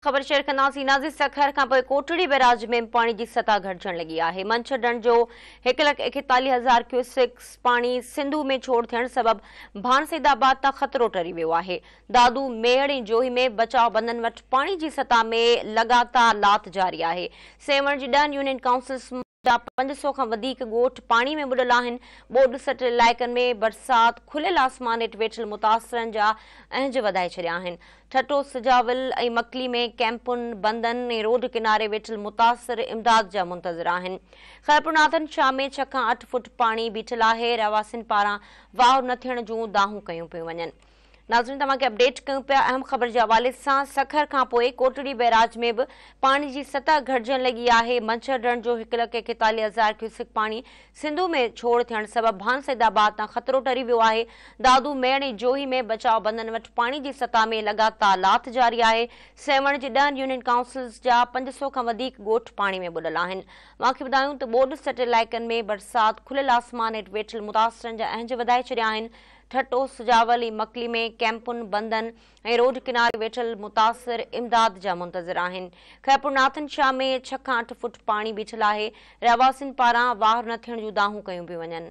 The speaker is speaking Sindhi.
خبر شيئر ڪنداسين ناظرين سکر کان پوء ڪوٽڙي بئراج ۾ به پاڻي جي سطح گهٽجڻ لڳي آهي. منڇر ڍنڍ جو هڪ لک 41000 ڪيوسڪس پاڻي سنڌو ۾ ڇوڙ ٿيڻ سبب ڀان سيد آباد تان خطرو ٽري ويو آهي. دادو، ميهڙ ۽ جوهي ۾ بچاء بندن وٽ پاڻي جي سطح ۾ لڳاتار لاٿ جاري آهي. سيوهڻ جي ڏهن يونين ڪائونسلز جا 500 کان وڌيڪ ڳوٺ پاڻي ۾ ٻڏل آهن، ٻوڏ سٽيل علائقن ۾ برسات کليل آسمان هيٺ ويٺل متاثرن جا اهنج وڌائي ڇڏيا آهن. ٺٽو، سجاول ۽ مڪلي ۾ ڪئمپن، بندن ۽ روڊ ڪناري ويٺل متاثر امداد جا منتظر آهن. خيرپورناٿن شاهه ۾ ڇهه کان اٺ فوٽ پاڻي بيٺل آهي، رهواسين پاران واهر نه ٿيڻ جون دانهون ڪيون پيون وڃن. ناظرين توهان کي اپڊيٽ ڪيون پيا اهم خبر جي حوالي سان سکر کان پوء ڪوٽڙي بئراج ۾ به پاڻي جي سطح گهٽجڻ لڳي آهي منڇر ڍنڍ جو هڪ لک 41000 ڪيوسڪ پاڻي سنڌو ۾ ڇوڙ ٿيڻ سبب ڀان سيد آباد تان خطرو ٽري ويو آهي دادو ميڙ ۽ جوهي ۾ بچاء بندن وٽ پاڻي جي سطح ۾ لڳاتار لاٿ جاري آهي سيوهڻ جي ڏهن يونين ڪائونسلز جا 500 کان وڌيڪ ڳوٺ پاڻي ۾ ٻڏل آهن اوهان کي ٻڌايون ته ٻوڏ سٽيل علائقن ۾ برسات کليل آسمان هيٺ ويٺل متاثرن جا اهنج وڌائي ڇڏيا آهن ٺٽو، سجاول ۽ مڪلي ۾ ڪئمپن، بندن ۽ روڊ ڪناري ويٺل متاثر امداد جا منتظر آهن. خيرپور ناٿن شاهه ۾ ڇهه کان اٺ فوٽ پاڻي بيٺل آهي، رهواسين پاران واهر نه ٿيڻ جون دانهون ڪيون پيون وڃن.